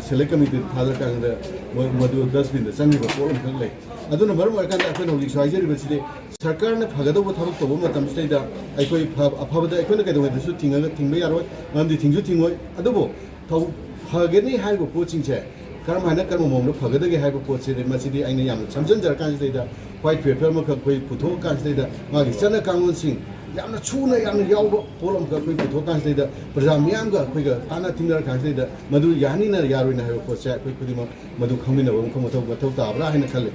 ꯁꯦꯂꯦꯛ ꯀꯃꯤꯇꯤꯗ ꯊꯥꯗꯔ ꯀꯥꯟꯗ ꯃ-, ꯃꯗꯨ ꯗꯁꯕꯤꯟꯗ ꯆꯪꯈꯤꯕ ꯄꯣꯠ ꯑꯃꯈꯛ ꯂꯩ꯫ ꯑꯗꯨꯅ ꯃꯔꯝ ꯑꯣꯏꯔꯀꯥꯟꯗ ꯑꯩꯈꯣꯏꯅ ꯍꯧꯖꯤꯛꯁꯨ ꯍꯥꯏꯖꯔꯤꯕꯁꯤꯗꯤ ꯁꯔꯀꯥꯔꯅ ꯐꯒꯗꯧꯕ ꯊꯕꯛ ꯇꯧꯕ ꯃꯇꯝꯁꯤꯗꯩꯗ ꯑꯩꯈꯣꯏ ꯐ-, ꯑꯐꯕꯗ ꯑꯩꯈꯣꯏꯅ ꯀꯩꯗꯧꯉꯩꯗꯁꯨ ꯊꯤꯡꯉꯒ, ꯊꯤꯡꯕ ꯌꯥꯔꯣꯏ, ꯃꯔꯝꯗꯤ ꯊꯤꯡꯁꯨ ꯊꯤꯡꯉꯣꯏ꯫ ꯑꯗꯨꯕꯨ ꯊꯧ-, ꯐꯒꯅꯤ ꯍꯥꯏꯔꯤꯕ ꯄꯣꯠꯁꯤꯡꯁꯦ ꯀꯔꯝ ꯍꯥꯏꯅ, ꯀꯔꯝꯕ ꯃꯑꯣꯡꯗ ꯐꯒꯗꯒꯦ ꯍꯥꯏꯕ ꯄꯣꯠꯁꯤꯗꯤ, ꯃꯁꯤꯗꯤ ꯑꯩꯅ ꯌꯥꯝꯅ ꯁꯝꯖꯤꯟꯖꯔꯀꯥꯟꯁꯤꯗꯩꯗ, ꯋꯥꯏꯠ ꯄꯦꯄꯔ ꯑꯃꯈꯛ ꯑꯩꯈꯣꯏ ꯄꯨꯊꯣꯛꯑꯀꯥꯟꯁꯤꯗꯩꯗ ꯃꯥꯒꯤ ꯆꯠꯅ ꯀꯥꯡꯂꯣꯟꯁꯤꯡ ꯌꯥꯝꯅ ꯁꯨꯅ, ꯌꯥꯝꯅ ꯌꯥꯎꯕ ꯄꯣꯠ ꯑꯃꯈꯛ ꯑꯩꯈꯣꯏ ꯄꯨꯊꯣꯛꯑꯀꯥꯟꯁꯤꯗꯩꯗ, ꯄ꯭ꯔꯖꯥ ꯃꯤꯌꯥꯝꯒ ꯑꯩꯈꯣꯏꯒ ꯇꯥꯟꯅ ꯇꯤꯟꯅꯔꯀꯥꯟꯁꯤꯗꯩꯗ ꯃꯗꯨ ꯌꯥꯍꯟꯅꯤꯅ ꯌꯥꯔꯣꯏꯅ ꯍꯥꯏꯕ ꯄꯣꯠꯁꯦ ꯑꯩꯈꯣꯏ ꯈꯨꯗꯤꯡꯃꯛ ꯃꯗꯨ ꯈꯪꯃꯤꯟꯅꯕ ꯑꯃꯈꯛ ꯃꯊꯧ, ꯃꯊꯧ ꯇꯥꯕ꯭ꯔꯥ ꯍꯥꯏꯅ ꯈꯜꯂꯤ꯫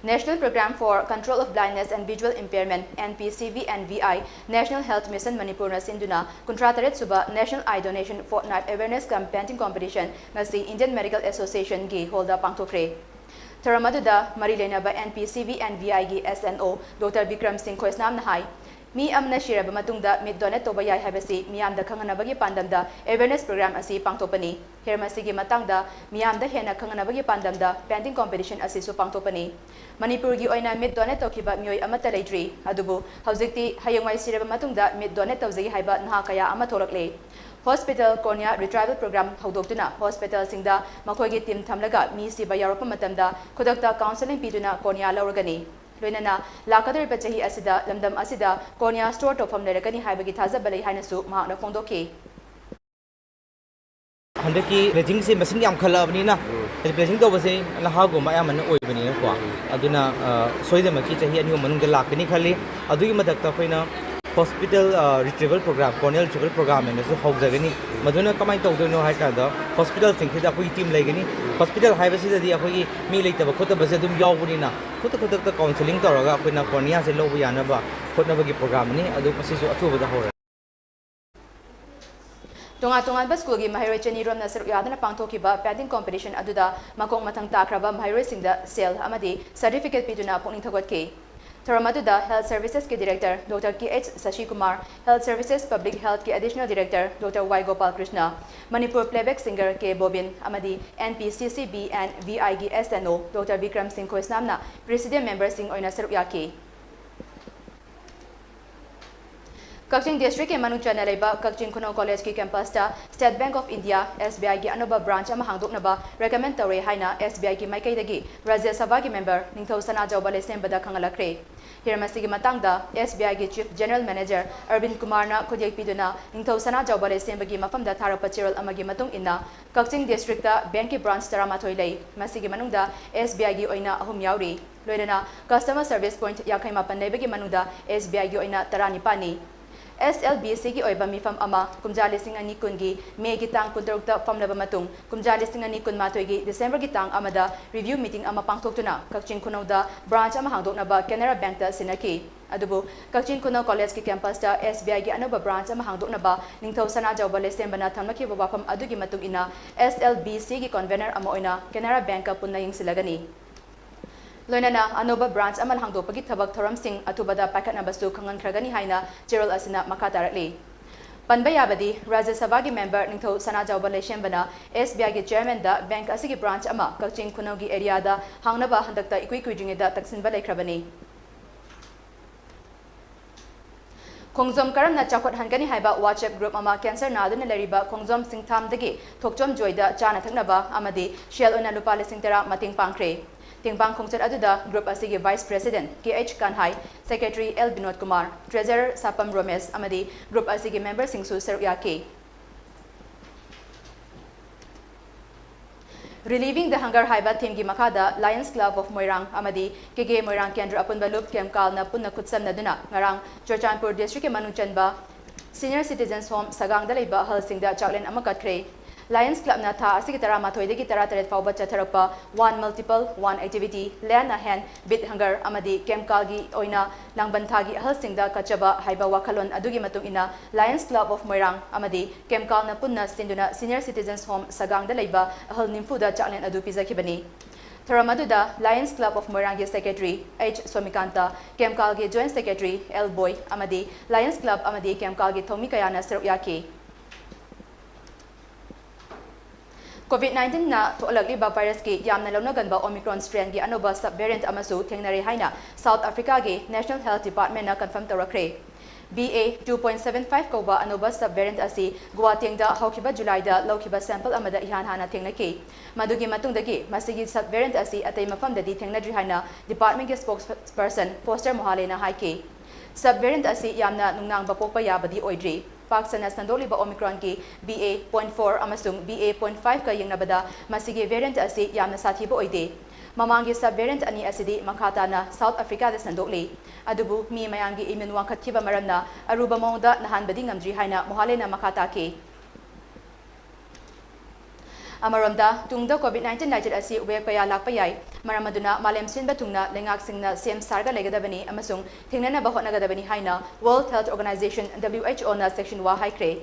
National Program for Control of Blindness and Visual Impairment, N P C V and V I, National Health Mission ꯃꯅꯤꯄꯨꯔꯅ ꯁꯤꯟꯗꯨꯅ ꯀꯨꯟꯊ꯭ꯔꯥ ꯇꯔꯦꯠ ꯁꯨꯕ National Eye Donation Fortnight Awareness cum Painting Competition ꯉꯁꯤ Indian Medical Association ꯒꯤ ꯍꯣꯜꯗ ꯄꯥꯡꯊꯣꯛꯈ꯭ꯔꯦ꯫ ꯊꯧꯔꯝ ꯑꯗꯨꯗ ꯃꯔꯤ ꯂꯩꯅꯕ N P C V and V I ꯒꯤ S N O Doctor Bikram ꯁꯤꯡ ꯈꯣꯏꯁꯅꯥꯝꯅ ꯍꯥꯏ, ꯃꯤ ꯑꯃꯅ ꯁꯤꯔꯕ ꯃꯇꯨꯡꯗ ꯃꯤꯠ ꯗꯣꯅꯦꯠ ꯇꯧꯕ ꯌꯥꯏ ꯍꯥꯏꯕꯁꯤ ꯃꯤꯌꯥꯝꯗ ꯈꯪꯍꯟꯅꯕꯒꯤ ꯄꯥꯟꯗꯝꯗ ꯑꯦꯋꯦꯔꯅꯦꯁ ꯄ꯭ꯔꯣꯒ꯭ꯔꯥꯝ ꯑꯁꯤ ꯄꯥꯡꯊꯣꯛꯄꯅꯤ꯫ ꯍꯤꯔꯝ ꯑꯁꯤꯒꯤ ꯃꯇꯥꯡꯗ ꯃꯤꯌꯥꯝꯗ ꯍꯦꯟꯅ ꯈꯪꯍꯟꯅꯕꯒꯤ ꯄꯥꯟꯗꯝꯗ ꯄꯦꯟꯇꯤꯡ ꯀꯣꯝꯄꯤꯇꯤꯁꯟ ꯑꯁꯤꯁꯨ ꯄꯥꯡꯊꯣꯛꯄꯅꯤ꯫ ꯃꯅꯤꯄꯨꯔꯒꯤ ꯑꯣꯏꯅ ꯃꯤꯠ ꯗꯣꯅꯦꯠ ꯇꯧꯈꯤꯕ ꯃꯤꯑꯣꯏ ꯑꯃꯠꯇ ꯂꯩꯇ꯭ꯔꯤ꯫ ꯑꯗꯨꯕꯨ ꯍꯧꯖꯤꯛꯇꯤ ꯍꯌꯦꯡꯋꯥꯏ ꯁꯤꯔꯕ ꯃꯇꯨꯡꯗ ꯃꯤꯠ ꯗꯣꯅꯦꯠ ꯇꯧꯖꯒꯦ ꯍꯥꯏꯕ ꯅꯍꯥ ꯀꯌꯥ ꯑꯃ ꯊꯣꯛꯂꯛꯂꯦ꯫ ꯍꯣꯁꯄꯤꯇꯥꯜ ꯀꯣꯔꯅꯤꯌꯥ ꯔꯤꯇ꯭ꯔꯥꯏꯕꯦꯜ ꯄ꯭ꯔꯣꯒ꯭ꯔꯥꯝ ꯍꯧꯗꯣꯛꯇꯨꯅ ꯍꯣꯁꯄꯤꯇꯥꯜꯁꯤꯡꯗ ꯃꯈꯣꯏꯒꯤ ꯇꯤꯝ ꯊꯝꯂꯒ ꯃꯤ ꯁꯤꯕ ꯌꯥꯎꯔꯛꯄ ꯃꯇꯝꯗ ꯈꯨꯗꯛꯇ ꯀꯥꯎꯟꯁꯦꯂꯤꯡ ꯄꯤꯗꯨꯅ ꯀꯣꯔꯅꯤꯌꯥ ꯂꯧꯔꯒꯅꯤ꯫ ꯂꯣꯏꯅꯅ ꯂꯥꯛꯀꯗꯧꯔꯤꯕ ꯆꯍꯤ ꯑꯁꯤꯗ ꯂꯝꯗꯝ ꯑꯁꯤꯗ ꯀꯣꯔꯅꯤꯌꯥ ꯁ꯭ꯇꯣꯔ ꯇꯧꯐꯝ ꯂꯩꯔꯛꯀꯅꯤ ꯍꯥꯏꯕꯒꯤ ꯊꯥꯖꯕ ꯂꯩ ꯍꯥꯏꯅꯁꯨ ꯃꯍꯥꯛꯅ ꯐꯣꯡꯗꯣꯛꯈꯤ꯫ ꯍꯟꯗꯛꯀꯤ ꯄ꯭ꯂꯦꯖꯤꯡꯁꯦ ꯃꯁꯤꯡ ꯌꯥꯝꯈꯠꯂꯛꯑꯕꯅꯤꯅ, ꯄ꯭ꯂꯦꯖꯤꯡ ꯇꯧꯕꯁꯦ ꯅꯍꯥꯒꯨꯝꯕ ꯑꯌꯥꯝꯕꯅ ꯑꯣꯏꯕꯅꯤꯅꯀꯣ, ꯑꯗꯨꯅ ꯁꯣꯏꯗꯅꯃꯛꯀꯤ ꯆꯍꯤ ꯑꯅꯤ ꯑꯍꯨꯝ ꯃꯅꯨꯡꯗ ꯂꯥꯛꯀꯅꯤ ꯈꯜꯂꯤ꯫ ꯑꯗꯨꯒꯤ ꯃꯊꯛꯇ ꯑꯩꯈꯣꯏꯅ ꯍꯣꯁꯄꯤꯇꯥꯜ ꯔꯤꯇ꯭ꯔꯤꯕꯦꯜ ꯄ꯭ꯔꯣꯒ꯭ꯔꯥꯝ, ꯀꯣꯔꯅꯤꯌꯥ ꯔꯤꯇ꯭ꯔꯤꯕꯦꯜ ꯄ꯭ꯔꯣꯒ꯭ꯔꯥꯝ ꯍꯥꯏꯅꯁꯨ ꯍꯧꯖꯒꯅꯤ꯫ ꯃꯗꯨꯅ ꯀꯃꯥꯏꯅ ꯇꯧꯗꯣꯏꯅꯣ ꯍꯥꯏ ꯀꯥꯟꯗ, ꯍꯣꯁꯄꯤꯇꯥꯜꯁꯤꯡꯁꯤꯗ ꯑꯩꯈꯣꯏꯒꯤ ꯇꯤꯝ ꯂꯩꯒꯅꯤ꯫ ꯍꯣꯁꯄꯤꯇꯥꯜ ꯍꯥꯏꯕꯁꯤꯗꯗꯤ ꯑꯩꯈꯣꯏꯒꯤ ꯃꯤ ꯂꯩꯇꯕ ꯈꯣꯠꯇꯕꯁꯦ ꯑꯗꯨꯝ ꯌꯥꯎꯕꯅꯤꯅ, ꯈꯨꯗꯛ ꯈꯨꯗꯛꯇ ꯀꯥꯎꯟꯁꯦꯂꯤꯡ ꯇꯧꯔꯒ ꯑꯩꯈꯣꯏꯅ ꯀꯣꯔꯅꯤꯌꯥꯁꯦ ꯂꯧꯕ ꯌꯥꯅꯕ ꯍꯣꯠꯅꯕꯒꯤ ꯄ꯭ꯔꯣꯒ꯭ꯔꯥꯝꯅꯤ꯫ ꯑꯗꯨ ꯃꯁꯤꯁꯨ ꯑꯊꯨꯕꯗ ꯍꯧꯔꯒꯦ꯫ ꯇꯣꯉꯥꯟ ꯇꯣꯉꯥꯟꯕ ꯁ꯭ꯀꯨꯜꯒꯤ ꯃꯍꯩꯔꯣꯏ ꯆꯅꯤ ꯔꯣꯝꯅ ꯁꯔꯨꯛ ꯌꯥꯗꯨꯅ ꯄꯥꯡꯊꯣꯛꯈꯤꯕ painting competition ꯑꯗꯨꯗ ꯃꯈꯣꯡ ꯃꯊꯪ ꯇꯥꯈ꯭ꯔꯕ ꯃꯍꯩꯔꯣꯏꯁꯤꯡꯗ ꯁꯦꯜ ꯑꯃꯗꯤ certificate ꯄꯤꯗꯨꯅ ꯄꯨꯛꯅꯤꯡ ꯊꯧꯒꯠꯈꯤ꯫ ꯊꯧꯔꯝ ꯑꯗꯨꯗ Health Services ꯀꯤ Director Doctor K H Sashi Kumar, Health Services Public Health ꯀꯤ Additional Director Doctor Y Gopal Krishna, Manipur Playback Singer K Bobin ꯑꯃꯗꯤ N P C C B and V I ꯒꯤ S N O Doctor Vikram Singh Khoisnam ꯅ Presidium member ꯁꯤꯡ ꯑꯣꯏꯅ ꯁꯔꯨꯛ ꯌꯥꯈꯤ꯫ ꯀꯛꯆꯤꯡ district ꯀꯤ ꯃꯅꯨꯡ ꯆꯟꯅ ꯂꯩꯕ ꯀꯛꯆꯤꯡ ꯈꯨꯅꯧ college ꯀꯤ campus ꯇ State Bank of India, S B I ꯒꯤ ꯑꯅꯧꯕ branch ꯑꯃ ꯍꯥꯡꯗꯣꯛꯅꯕ recommend ꯇꯧꯔꯦ ꯍꯥꯏꯅ S B I ꯒꯤ ꯃꯥꯏꯀꯩꯗꯒꯤ ꯔꯥꯖ꯭ꯌ ꯁꯚꯥꯒꯤ member ꯅꯤꯡꯊꯧ ꯁꯅꯥꯖꯥꯎꯕ ꯂꯩꯁꯦꯝꯕꯗ ꯈꯪꯍꯜꯂꯛꯈ꯭ꯔꯦ꯫ ꯍꯤꯔꯝ ꯑꯁꯤꯒꯤ ꯃꯇꯥꯡꯗ S B I ꯒꯤ Chief General Manager ꯑꯔꯕꯤꯟ ꯀꯨꯃꯥꯔꯅ ꯈꯨꯠꯌꯦꯛ ꯄꯤꯗꯨꯅ ꯅꯤꯡꯊꯧ ꯁꯅꯥꯖꯥꯎꯕ ꯂꯩꯁꯦꯝꯕꯒꯤ ꯃꯐꯝꯗ ꯊꯥꯔꯛꯄ ꯆꯦꯔꯣꯜ ꯑꯃꯒꯤ ꯃꯇꯨꯡ ꯏꯟꯅ, ꯀꯛꯆꯤꯡ district ꯇ bank ꯀꯤ branch ꯇꯔꯥꯃꯥꯊꯣꯏ ꯂꯩ꯫ ꯃꯁꯤꯒꯤ ꯃꯅꯨꯡꯗ S B I ꯒꯤ ꯑꯣꯏꯅ ꯑꯍꯨꯝ ꯌꯥꯎꯔꯤ꯫ ꯂꯣꯏꯅꯅ customer service point ꯌꯥꯡꯈꯩ ꯃꯥꯄꯟ ꯂꯩꯕꯒꯤ ꯃꯅꯨꯡꯗ S B I ꯒꯤ ꯑꯣꯏꯅ ꯇꯔꯥꯅꯤꯄꯥꯟꯅꯤ꯫ S L B C ꯒꯤ ꯑꯣꯏꯕ ꯃꯤꯐꯝ ꯑꯃ ꯀꯨꯝꯖꯥ ꯂꯤꯁꯤꯡ ꯑꯅꯤ ꯀꯨꯟꯒꯤ May ꯒꯤ ꯇꯥꯡ ꯀꯨꯟꯇꯔꯨꯛꯇ ꯐꯝꯂꯕ ꯃꯇꯨꯡ, ꯀꯨꯝꯖꯥ ꯂꯤꯁꯤꯡ ꯑꯅꯤ ꯀꯨꯟꯃꯥꯊꯣꯏꯒꯤ December ꯒꯤ ꯇꯥꯡ ꯑꯃꯗ review meeting ꯑꯃ ꯄꯥꯡꯊꯣꯛꯇꯨꯅ ꯀꯛꯆꯤꯡ ꯈꯨꯅꯧꯗ branch ꯑꯃ ꯍꯥꯡꯗꯣꯛꯅꯕ Canara Bank ꯇ ꯁꯤꯟꯅꯈꯤ꯫ ꯑꯗꯨꯕꯨ ꯀꯛꯆꯤꯡ ꯈꯨꯅꯧ college ꯀꯤ campus ꯇ S B I ꯒꯤ ꯑꯅꯧꯕ branch ꯑꯃ ꯍꯥꯡꯗꯣꯛꯅꯕ ꯅꯤꯡꯊꯧ ꯁꯅꯥꯖꯥꯎꯕ ꯂꯩꯁꯦꯝꯕꯅ ꯊꯝꯂꯛꯈꯤꯕ ꯋꯥꯐꯝ ꯑꯗꯨꯒꯤ ꯃꯇꯨꯡ ꯏꯟꯅ, S L B C ꯒꯤ convener ꯑꯃ ꯑꯣꯏꯅ Canara Bank ꯀ ꯄꯨꯟꯅ ꯌꯦꯡꯁꯤꯜꯂꯒꯅꯤ꯫ ꯂꯣꯏꯅꯅ ꯑꯅꯧꯕ branch ꯑꯃ ꯍꯥꯡꯗꯣꯛꯄꯒꯤ ꯊꯕꯛ ꯊꯧꯔꯝꯁꯤꯡ ꯑꯊꯨꯕꯗ ꯄꯥꯏꯈꯠꯅꯕꯁꯨ ꯈꯪꯍꯟꯈ꯭ꯔꯒꯅꯤ ꯍꯥꯏꯅ ꯆꯦꯔꯣꯜ ꯑꯁꯤꯅ ꯃꯈꯥ ꯇꯥꯔꯛꯂꯤ꯫ ꯄꯟꯕ ꯌꯥꯕꯗꯤ, ꯔꯥꯖ꯭ꯌ ꯁꯚꯥꯒꯤ member ꯅꯤꯡꯊꯧ ꯁꯅꯥꯖꯥꯎꯕ ꯂꯩꯁꯦꯝꯕꯅ S B I ꯒꯤ chairman ꯗ bank ꯑꯁꯤꯒꯤ branch ꯑꯃ ꯀꯛꯆꯤꯡ ꯈꯨꯅꯧꯒꯤ area ꯗ ꯍꯥꯡꯅꯕ ꯍꯟꯗꯛꯇ ꯏꯀꯨꯏ ꯀꯨꯏꯗ꯭ꯔꯤꯉꯩꯗ ꯇꯛꯁꯤꯟꯕ ꯂꯩꯈ꯭ꯔꯕꯅꯤ꯫ ꯈꯣꯡꯖꯣꯝ ꯀꯔꯝꯅ ꯆꯥꯎꯈꯠꯍꯟꯒꯅꯤ ꯍꯥꯏꯕ WhatsApp group ꯑꯃ cancer ꯅꯥꯗꯨꯅ ꯂꯩꯔꯤꯕ ꯈꯣꯡꯖꯣꯝ ꯁꯤꯡꯊꯥꯝꯗꯒꯤ ꯊꯣꯛꯆꯣꯝ ꯖꯣꯏꯗ ꯆꯥꯅ ꯊꯛꯅꯕ ꯑꯃꯗꯤ ꯁꯦꯜ ꯑꯣꯏꯅ ꯂꯨꯄꯥ ꯂꯤꯁꯤꯡ ꯇꯔꯥ ꯃꯇꯦꯡ ꯄꯥꯡꯈ꯭ꯔꯦ꯫ ꯇꯦꯡꯕꯥꯡ ꯈꯣꯡꯆꯠ ꯑꯗꯨꯗ group ꯑꯁꯤꯒꯤ vice president K H ꯀꯥꯟꯍꯥꯏ, secretary L Vinod Kumar, treasurer ꯁꯥꯄꯝ ꯔꯣꯃꯦꯁ ꯑꯃꯗꯤ group ꯑꯁꯤꯒꯤ member ꯁꯤꯡꯁꯨ ꯁꯔꯨꯛ ꯌꯥꯈꯤ꯫ Relieving the Hunger ꯍꯥꯏꯕ theme ꯒꯤ ꯃꯈꯥꯗ Lions Club of ꯃꯣꯏꯔꯥꯡ ꯑꯃꯗꯤ K K ꯃꯣꯏꯔꯥꯡ ꯀꯦꯟꯗ꯭ꯔ ꯑꯄꯨꯟꯕ ꯂꯨꯞ ꯀꯦꯝꯀꯥꯜꯅ ꯄꯨꯟꯅ ꯈꯨꯠꯁꯝꯅꯗꯨꯅ ꯉꯔꯥꯡ ꯆꯨꯔꯆꯥꯟꯄꯨꯔ district ꯀꯤ ꯃꯅꯨꯡ ꯆꯟꯕ Senior Citizens Home ꯁꯒꯥꯡꯗ ꯂꯩꯕ ꯑꯍꯜꯁꯤꯡꯗ ꯆꯥꯛꯂꯦꯟ ꯑꯃ ꯀꯠꯈ꯭ꯔꯦ꯫ Lions Clubꯅ ꯊꯥ ꯑꯁꯤꯒꯤ ꯇꯔꯥꯃꯥꯊꯣꯏꯗꯒꯤ ꯇꯔꯥꯇꯔꯦꯠ ꯐꯥꯎꯕ ꯆꯠꯊꯔꯛꯄ One Multiple One Activity, Land a Hand, Beat Hunger ꯑꯃꯗꯤ ꯀꯦꯝꯀꯥꯜꯒꯤ ꯑꯣꯏꯅ ꯂꯥꯡꯕꯟ ꯊꯥꯒꯤ ꯑꯍꯜꯁꯤꯡꯗ ꯀꯠꯆꯕ ꯍꯥꯏꯕ ꯋꯥꯈꯜꯂꯣꯟ ꯑꯗꯨꯒꯤ ꯃꯇꯨꯡ ꯏꯟꯅ Lions Club of Moirang ꯑꯃꯗꯤ ꯀꯦꯝꯀꯥꯜꯅ ꯄꯨꯟꯅ ꯁꯤꯟꯗꯨꯅ Senior Citizens Home ꯁꯒꯥꯡꯗ ꯂꯩꯕ ꯑꯍꯜ ꯅꯤꯐꯨꯗ ꯆꯥꯛꯂꯦꯟ ꯑꯗꯨ ꯄꯤꯖꯈꯤꯕꯅꯤ꯫ ꯊꯧꯔꯝ ꯑꯗꯨꯗ Lions Club of Moirangꯒꯤ Secretary H ꯁꯣꯃꯤꯀꯥꯟꯇ, ꯀꯦꯝꯀꯥꯜꯒꯤ Joint Secretary L ꯕꯣꯏ ꯑꯃꯗꯤ Lions Club ꯑꯃꯗꯤ ꯀꯦꯝꯀꯥꯜꯒꯤ ꯊꯧꯃꯤ ꯀꯌꯥꯅ ꯁꯔꯨꯛ ꯌꯥꯈꯤ꯫ COVID nineteenꯅ ꯊꯣꯛꯍꯜꯂꯛꯂꯤꯕ virusꯀꯤ ꯌꯥꯝꯅ ꯂꯧꯅꯒꯟꯕ Omicron strainꯒꯤ ꯑꯅꯧꯕ sub variant ꯑꯃꯁꯨ ꯊꯦꯡꯅꯔꯦ ꯍꯥꯏꯅ South Africaꯒꯤ National Health Departmentꯅ confirm ꯇꯧꯔꯛꯈ꯭ꯔꯦ꯫ B A two point seven five ꯀꯧꯕ ꯑꯅꯧꯕ sub variant ꯑꯁꯤ ꯒꯨꯋꯥꯇꯦꯡꯗ ꯍꯧꯈꯤꯕ ꯖꯨꯂꯥꯏꯗ ꯂꯧꯈꯤꯕ sample ꯑꯃꯗ ꯏꯍꯥꯟ ꯍꯥꯟꯅ ꯊꯦꯡꯅꯈꯤ꯫ ꯃꯗꯨꯒꯤ ꯃꯇꯨꯡꯗꯒꯤ ꯃꯁꯤꯒꯤ sub variant ꯑꯁꯤ ꯑꯇꯩ ꯃꯐꯝꯗꯗꯤ ꯊꯦꯡꯅꯗ꯭ꯔꯤ ꯍꯥꯏꯅ departmentꯀꯤ spokesperson Foster Mohalena ꯍꯥꯏꯈꯤ꯫ Sub variant ꯑꯁꯤ ꯌꯥꯝꯅ ꯅꯨꯡꯅꯥꯡꯕ ꯄꯣꯛꯄ ꯌꯥꯕꯗꯤ ꯑꯣꯏꯗ꯭ꯔꯤ꯫ ꯄꯥꯛ ꯁꯟꯅ ꯁꯟꯗꯣꯛꯂꯤꯕ Omicronꯒꯤ B A point four ꯑꯃꯁꯨꯡ B A point fiveꯀ ꯌꯦꯡꯅꯕꯗ ꯃꯁꯤꯒꯤ variant ꯑꯁꯤ ꯌꯥꯝꯅ ꯁꯥꯊꯤꯕ ꯑꯣꯏꯗꯦ꯫ ꯃꯃꯥꯡꯒꯤ sub variant ꯑꯅꯤ ꯑꯁꯤꯗꯤ ꯃꯈꯥ ꯇꯥꯅ South Africaꯗ ꯁꯟꯗꯣꯛꯂꯤ꯫ ꯑꯗꯨꯕꯨ ꯃꯤ ꯃꯌꯥꯝꯒꯤ immune ꯋꯥꯡꯈꯠꯈꯤꯕ ꯃꯔꯝꯅ ꯑꯔꯨꯕ ꯃꯑꯣꯡꯗ ꯅꯥꯍꯟꯕꯗꯤ ꯉꯝꯗ꯭ꯔꯤ ꯍꯥꯏꯅ ꯃꯣꯍꯥꯂꯦꯅ ꯃꯈꯥ ꯇꯥꯈꯤ꯫ ꯑꯃꯔꯣꯝꯗ, ꯇꯨꯡꯗ COVID nineteen ꯂꯥꯏꯆꯠ ꯑꯁꯤ wave ꯀꯌꯥ ꯂꯥꯛꯄ ꯌꯥꯏ꯫ ꯃꯔꯝ ꯑꯗꯨꯅ ꯃꯥꯂꯦꯝ ꯁꯤꯟꯕ ꯊꯨꯡꯅ ꯂꯩꯉꯥꯛꯁꯤꯡꯅ ꯁꯦꯝ ꯁꯥꯔꯒ ꯂꯩꯒꯗꯕꯅꯤ ꯑꯃꯁꯨꯡ ꯊꯦꯡꯅꯅꯕ ꯍꯣꯠꯅꯒꯗꯕꯅꯤ ꯍꯥꯏꯅ World Health Organization, W H Oꯅ ꯆꯦꯛꯁꯤꯟꯋꯥ ꯍꯥꯏꯈ꯭ꯔꯦ꯫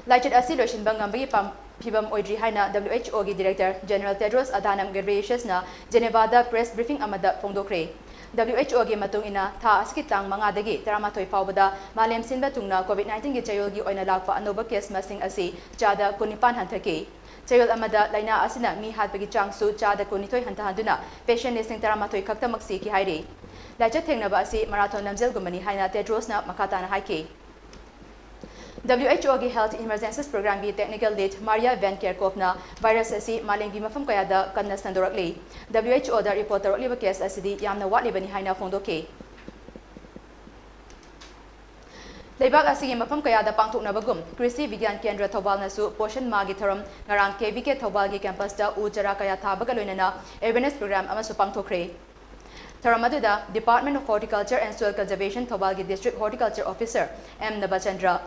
ꯂꯥꯏꯆꯠ ꯑꯁꯤ ꯂꯣꯏꯁꯤꯟꯕ ꯉꯝꯕꯒꯤ ꯄꯥꯝ-, ꯐꯤꯚꯝ ꯑꯣꯏꯗ꯭ꯔꯤ ꯍꯥꯏꯅ W H Oꯒꯤ Director General Tedros Adhanom Ghebreyesusꯅ Genevaꯗ press briefing ꯑꯃꯗ ꯐꯣꯡꯗꯣꯛꯈ꯭ꯔꯦ꯫ W H Oꯒꯤ ꯃꯇꯨꯡ ꯏꯟꯅ, ꯊꯥ ꯑꯁꯤꯒꯤ ꯇꯥꯡ ꯃꯉꯥꯗꯒꯤ ꯇꯔꯥꯃꯥꯊꯣꯏ ꯐꯥꯎꯕꯗ ꯃꯥꯂꯦꯝ ꯁꯤꯟꯕ ꯊꯨꯡꯅ COVID nineteenꯒꯤ ꯆꯌꯣꯜꯒꯤ ꯑꯣꯏꯅ ꯂꯥꯛꯄ ꯑꯅꯧꯕ case ꯃꯁꯤꯡ ꯑꯁꯤ ꯆꯥꯗ ꯀꯨꯟꯅꯤꯄꯥꯟ ꯍꯟꯊꯈꯤ꯫ ꯆꯌꯣꯜ ꯑꯃꯗ ꯂꯥꯏꯅꯥ ꯑꯁꯤꯅ ꯃꯤ ꯍꯥꯠꯄꯒꯤ ꯆꯥꯡꯁꯨ ꯆꯥꯗ ꯀꯨꯟꯅꯤꯊꯣꯏ ꯍꯟꯊꯍꯟꯗꯨꯅ patient ꯂꯤꯁꯤꯡ ꯇꯔꯥꯃꯥꯊꯣꯏ ꯈꯛꯇꯃꯛ ꯁꯤꯈꯤ ꯍꯥꯏꯔꯤ꯫ ꯂꯥꯏꯆꯠ ꯊꯦꯡꯅꯕ ꯑꯁꯤ marathon ꯂꯝꯖꯦꯜꯒꯨꯝꯕꯅꯤ ꯍꯥꯏꯅ Tedrosꯅ ꯃꯈꯥ ꯇꯥꯅ ꯍꯥꯏꯈꯤ꯫ W H Oꯒꯤ Health Emergencies Programꯒꯤ Technical Lead Maria Van Kerkhoffꯅ virus ꯑꯁꯤ ꯃꯥꯂꯦꯝꯒꯤ ꯃꯐꯝ ꯀꯌꯥꯗ ꯀꯟꯅ ꯁꯟꯗꯣꯔꯛꯂꯤ꯫ W H Oꯗ report ꯇꯧꯔꯛꯂꯤꯕ case ꯑꯁꯤꯗꯤ ꯌꯥꯝꯅ ꯋꯥꯠꯂꯤꯕꯅꯤ ꯍꯥꯏꯅ ꯐꯣꯡꯗꯣꯛꯈꯤ꯫ ꯂꯩꯕꯥꯛ ꯑꯁꯤꯒꯤ ꯃꯐꯝ ꯀꯌꯥꯗ ꯄꯥꯡꯊꯣꯛꯅꯕꯒꯨꯝ, ꯀ꯭ꯔꯤꯁꯤ ꯕꯤꯒ꯭ꯌꯥꯟ ꯀꯦꯟꯗ꯭ꯔ ꯊꯧꯕꯥꯜꯅꯁꯨ ꯄꯣꯁꯟ ꯃꯥꯒꯤ ꯊꯧꯔꯝ ꯉꯔꯥꯡ K V K ꯊꯧꯕꯥꯜꯒꯤ campusꯇ ꯎ ꯆꯥꯔꯥ ꯀꯌꯥ ꯊꯥꯕꯒ ꯂꯣꯏꯅꯅ awareness program ꯑꯃꯁꯨ ꯄꯥꯡꯊꯣꯛꯈ꯭ꯔꯦ꯫ ꯊꯧꯔꯝ ꯑꯗꯨꯗ Department of Horticulture and Soil Conservation ꯊꯧꯕꯥꯜꯒꯤ District Horticulture Officer M Nabachandra,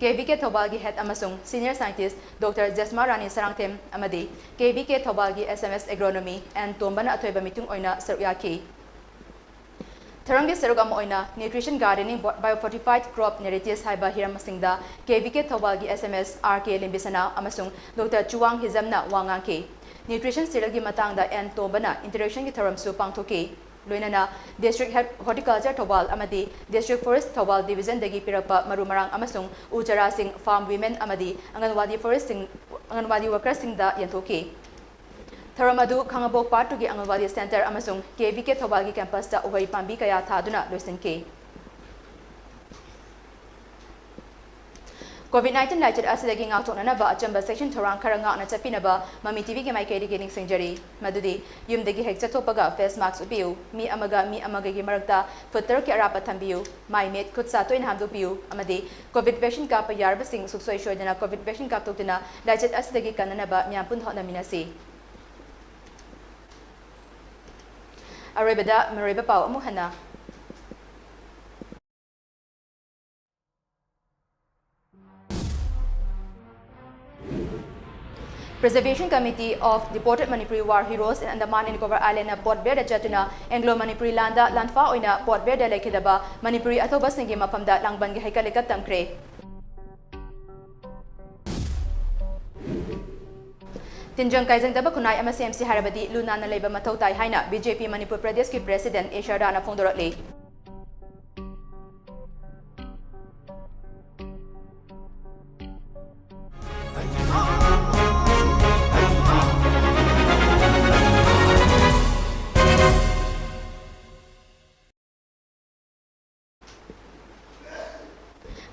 K V K ꯊꯧꯕꯥꯜꯒꯤ head ꯑꯃꯁꯨꯡ senior scientist Doctor Jesma Rani Sarangthem ꯑꯃꯗꯤ ꯀꯦ ꯚꯤ ꯀꯦ ꯊꯧꯕꯥꯜꯒꯤ S M S Agronomy N ꯇꯣꯝꯕꯅ ꯑꯊꯣꯏꯕ ꯃꯤꯇꯤꯡ ꯑꯣꯏꯅ ꯁꯔꯨꯛ ꯌꯥꯈꯤ꯫ ꯊꯧꯔꯝꯒꯤ ꯁꯔꯨꯛ ꯑꯃ ꯑꯣꯏꯅ Nutrition Gardening, Biofortified Crop Narratives ꯍꯥꯏꯕ ꯍꯤꯔꯝꯁꯤꯡꯗ ꯀꯦ ꯚꯤ ꯀꯦ ꯊꯧꯕꯥꯜꯒꯤ S M S R K ꯂꯦꯝꯕꯤꯁꯅꯥ ꯑꯃꯁꯨꯡ Doctor ꯆꯨꯋꯥꯡ ꯍꯤꯖꯝꯅ ꯋꯥ ꯉꯥꯡꯈꯤ꯫ Nutrition serialꯒꯤ ꯃꯇꯥꯡꯗ N ꯇꯣꯝꯕꯅ introductionꯒꯤ ꯊꯧꯔꯝꯁꯨ ꯄꯥꯡꯊꯣꯛꯈꯤ꯫ ꯂꯣꯏꯅꯅ District Head Horticulture ꯊꯧꯕꯥꯜ ꯑꯃꯗꯤ District Forest ꯊꯧꯕꯥꯜ Divisionꯗꯒꯤ ꯄꯤꯔꯛꯄ ꯃꯔꯨ ꯃꯔꯥꯡ ꯑꯃꯁꯨꯡ ꯎ ꯆꯥꯔꯥꯁꯤꯡ farm women ꯑꯃꯗꯤ ꯑꯪꯒꯟꯋꯥꯗꯤ forestꯁꯤꯡ, ꯑꯪꯒꯟꯋꯥꯗꯤ workerꯁꯤꯡꯗ ꯌꯦꯟꯊꯣꯛꯈꯤ꯫ ꯊꯧꯔꯝ ꯑꯗꯨ ꯈꯥꯉꯕꯣꯛ Part twoꯒꯤ ꯑꯪꯒꯟꯋꯥꯗꯤ center ꯑꯃꯁꯨꯡ ꯀꯦ ꯚꯤ ꯀꯦ ꯊꯧꯕꯥꯜꯒꯤ campusꯇ ꯎꯍꯩ ꯄꯥꯝꯕꯤ ꯀꯌꯥ ꯊꯥꯗꯨꯅ ꯂꯣꯏꯁꯤꯟꯈꯤ꯫ COVID nineteen ꯂꯥꯏꯆꯠ ꯑꯁꯤꯗꯒꯤ ꯉꯥꯛꯊꯣꯛꯅꯅꯕ ꯑꯆꯝꯕ ꯆꯦꯛꯁꯤꯟ ꯊꯧꯔꯥꯡ ꯈꯔ ꯉꯥꯛꯅ ꯆꯠꯄꯤꯅꯕ ꯃꯃꯤ ꯇꯤꯚꯤꯒꯤ ꯃꯥꯏꯀꯩꯗꯒꯤ ꯅꯤꯡꯁꯤꯡꯖꯔꯤ꯫ ꯃꯗꯨꯗꯤ ꯌꯨꯝꯗꯒꯤ ꯍꯦꯛ ꯆꯠꯊꯣꯛꯄꯒ face mask ꯎꯞꯄꯤꯌꯨ, ꯃꯤ ꯑꯃꯒ ꯃꯤ ꯑꯃꯒꯒꯤ ꯃꯔꯛꯇ foot ꯇꯔꯨꯛꯀꯤ ꯑꯔꯥꯞꯄ ꯊꯝꯕꯤꯌꯨ, ꯃꯥꯏ ꯃꯤꯠ ꯈꯨꯠ ꯁꯥ ꯇꯣꯏꯅ ꯍꯥꯝꯗꯣꯛꯄꯤꯌꯨ ꯑꯃꯗꯤ COVID vaccine ꯀꯥꯞꯄ ꯌꯥꯔꯕꯁꯤꯡ ꯁꯨꯡꯁꯣꯏ ꯁꯣꯏꯗꯅ COVID vaccine ꯀꯥꯞꯊꯣꯛꯇꯨꯅ ꯂꯥꯏꯆꯠ ꯑꯁꯤꯗꯒꯤ ꯀꯟꯅꯅꯕ ꯃꯤꯌꯥꯝ ꯄꯨꯟꯅ ꯍꯣꯠꯅꯃꯤꯟꯅꯁꯤ꯫ ꯑꯔꯣꯏꯕꯗ ꯃꯔꯨꯑꯣꯏꯕ ꯄꯥꯎ ꯑꯃꯨꯛ ꯍꯟꯅ꯫ Preservation Committee of Deported Manipuri War Heroes in Andaman and Nicobar Islandꯅ Port Blairꯗ ꯆꯠꯇꯨꯅ Anglo Manipuri ꯂꯥꯟꯗ ꯂꯥꯟꯐꯥ ꯑꯣꯏꯅ Port Blairꯗ ꯂꯩꯈꯤꯗꯕ ꯃꯅꯤꯄꯨꯔꯤ ꯑꯊꯧꯕꯁꯤꯡꯒꯤ ꯃꯐꯝꯗ ꯂꯥꯡꯕꯟꯒꯤ ꯍꯩꯀꯠ ꯂꯩꯀꯠ ꯇꯝꯈ꯭ꯔꯦ꯫ ꯇꯤꯟꯖꯪ ꯀꯥꯏꯖꯪꯗꯕ ꯈꯨꯟꯅꯥꯏ ꯑꯃ ꯁꯦꯝꯁꯤ ꯍꯥꯏꯔꯕꯗꯤ ꯂꯨ ꯅꯥꯟꯅ ꯂꯩꯕ ꯃꯊꯧ ꯇꯥꯏ ꯍꯥꯏꯅ B J P ꯃꯅꯤꯄꯨꯔ ꯄ꯭ꯔꯗꯦꯁꯀꯤ president A ꯁꯔꯗꯥꯅ ꯐꯣꯡꯗꯣꯔꯛꯂꯤ꯫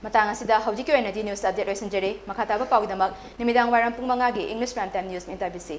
ꯃꯇꯥꯡ ꯑꯁꯤꯗ ꯍꯧꯖꯤꯛꯀꯤ ꯑꯣꯏꯅꯗꯤ news update ꯂꯣꯏꯁꯤꯟꯖꯔꯦ꯫ ꯃꯈꯥ ꯇꯥꯕ ꯄꯥꯎꯒꯤꯗꯃꯛ ꯅꯨꯃꯤꯗꯥꯡ ꯋꯥꯏꯔꯝ ꯄꯨꯡ ꯃꯉꯥꯒꯤ English Prime Time News ꯃꯤꯡ ꯇꯥꯕꯤꯁꯤ꯫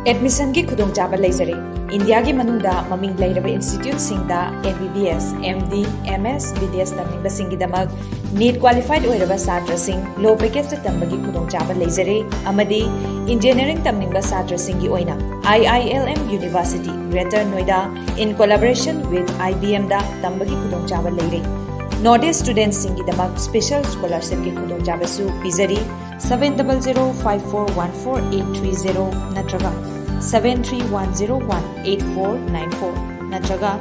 ꯑꯦꯗꯃꯤꯁꯟꯒꯤ ꯈꯨꯗꯣꯡꯆꯥꯕ ꯂꯩꯖꯔꯦ꯫ ꯏꯟꯗꯤꯌꯥꯒꯤ ꯃꯅꯨꯡꯗ ꯃꯃꯤꯡ ꯂꯩꯔꯕ ꯏꯟꯁꯇꯤꯇ꯭ꯌꯨꯠꯁꯤꯡꯗ M B B S, M D, M S, B D S ꯇꯝꯅꯤꯡꯕꯁꯤꯡꯒꯤꯗꯃꯛ NEET qualified ꯑꯣꯏꯔꯕ ꯁꯥꯇ꯭ꯔꯁꯤꯡ low packageꯇ ꯇꯝꯕꯒꯤ ꯈꯨꯗꯣꯡꯆꯥꯕ ꯂꯩꯖꯔꯦ ꯑꯃꯗꯤ engineering ꯇꯝꯅꯤꯡꯕ ꯁꯥꯇ꯭ꯔꯁꯤꯡꯒꯤ ꯑꯣꯏꯅ I I L M University, Greater Noida, in collaboration with I B M ꯗ ꯇꯝꯕꯒꯤ ꯈꯨꯗꯣꯡꯆꯥꯕ ꯂꯩꯔꯦ꯫ North East studentꯁꯤꯡꯒꯤꯗꯃꯛ special scholarshipꯀꯤ ꯈꯨꯗꯣꯡꯆꯥꯕꯁꯨ ꯄꯤꯖꯔꯤ꯫ Seven double zero five four one four eight three zero ꯅꯠꯇ꯭ꯔꯒ seven three one zero one eight four nine four ꯅꯠꯇ꯭ꯔꯒ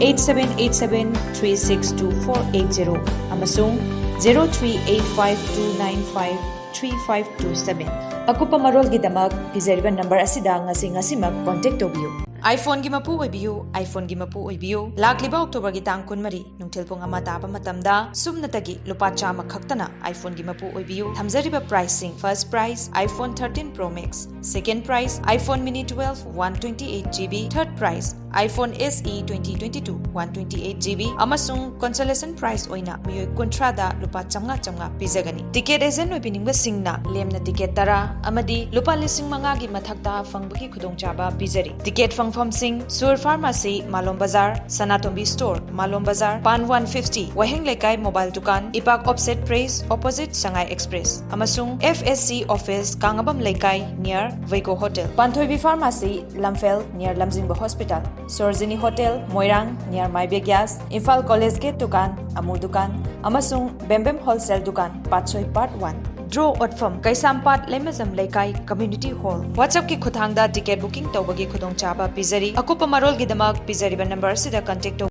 eight seven eight seven three six two four eight zero ꯑꯃꯁꯨꯡ zero three eight five two nine five three five two seven꯫ ꯑꯀꯨꯞꯄ ꯃꯔꯣꯜꯒꯤꯗꯃꯛ ꯄꯤꯖꯔꯤꯕ number ꯑꯁꯤꯗ ꯉꯁꯤ ꯉꯁꯤꯃꯛ contact ꯇꯧꯕꯤꯌꯨ꯫ iPhoneꯒꯤ ꯃꯄꯨ ꯑꯣꯏꯕꯤꯌꯨ, iPhoneꯒꯤ ꯃꯄꯨ ꯑꯣꯏꯕꯤꯌꯨ꯫ ꯂꯥꯛꯂꯤꯕ Octoberꯒꯤ ꯇꯥꯡ ꯀꯨꯟꯃꯔꯤ, ꯅꯨꯡꯊꯤꯜ ꯄꯨꯡ ꯑꯃ ꯇꯥꯕ ꯃꯇꯝꯗ ꯁꯨꯞꯅꯇꯒꯤ ꯂꯨꯄꯥ ꯆꯥꯝꯃ ꯈꯛꯇꯅ iPhoneꯒꯤ ꯃꯄꯨ ꯑꯣꯏꯕꯤꯌꯨ꯫ ꯊꯝꯖꯔꯤꯕ priceꯁꯤꯡ: first prize iPhone thirteen Pro Max, second prize iPhone Mini twelve one twenty eight G B, third prize iPhone S E twenty twenty-two one twenty eight G B, ꯑꯃꯁꯨꯡ consolation prize ꯑꯣꯏꯅ ꯃꯤꯑꯣꯏ ꯀꯨꯟꯊ꯭ꯔꯥꯗ ꯂꯨꯄꯥ ꯆꯥꯝꯃꯉꯥ ꯆꯥꯝꯃꯉꯥ ꯄꯤꯖꯒꯅꯤ꯫ Ticket agent ꯑꯣꯏꯕꯤꯅꯤꯡꯕꯁꯤꯡꯅ ꯂꯦꯝꯅ ticket ꯇꯔꯥ ꯑꯃꯗꯤ ꯂꯨꯄꯥ ꯂꯤꯁꯤꯡ ꯃꯉꯥꯒꯤ ꯃꯊꯛꯇ ꯐꯪꯕꯒꯤ ꯈꯨꯗꯣꯡꯆꯥꯕ ꯄꯤꯖꯔꯤ꯫ Ticket ꯐꯪꯐꯝꯁꯤꯡ: ꯁꯨꯔ Pharmacy, ꯃꯥꯂꯣꯝ ꯕꯖꯥꯔ, ꯁꯅꯥꯇꯣꯝꯕꯤ Store, ꯃꯥꯂꯣꯝ ꯕꯖꯥꯔ, ꯄꯥꯟ one fifty, ꯋꯥꯍꯦꯡ ꯂꯩꯀꯥꯏ mobile ꯗꯨꯀꯥꯟ, ꯏꯄꯥꯛ offset press opposite ꯁꯉꯥꯏ Express, ꯑꯃꯁꯨꯡ F S C office, ꯀꯥꯡꯉꯕꯝ ꯂꯩꯀꯥꯏ near Vego Hotel꯫ ꯄꯥꯟꯊꯣꯏꯕꯤ Pharmacy, ꯂꯝꯐꯦꯜ near ꯂꯝꯖꯤꯡꯕ Hospital, ꯁꯣꯔꯖꯤꯅꯤ Hotel, ꯃꯣꯏꯔꯥꯡ near ꯃꯥꯏꯕꯦ Gas, Imphal College Gate ꯗꯨꯀꯥꯟ, ꯑꯃꯨ ꯗꯨꯀꯥꯟ, ꯑꯃꯁꯨꯡ ꯕꯦꯝꯕꯦꯝ Wholesale ꯗꯨꯀꯥꯟ, ꯄꯥꯠꯁꯣꯏ Part one꯫ Draw ꯑꯣꯠꯐꯝ: ꯀꯩꯁꯥꯝꯄꯥꯠ ꯂꯩꯃꯖꯝ ꯂꯩꯀꯥꯏ Community Hall꯫ WhatsAppꯀꯤ ꯈꯨꯠꯊꯥꯡꯗ ticket booking ꯇꯧꯕꯒꯤ ꯈꯨꯗꯣꯡꯆꯥꯕ ꯄꯤꯖꯔꯤ꯫ ꯑꯀꯨꯞꯄ ꯃꯔꯣꯜꯒꯤꯗꯃꯛ ꯄꯤꯖꯔꯤꯕ ꯅꯝꯕꯔ ꯑꯁꯤꯗ contact ꯇꯧꯕꯤꯌꯨ꯫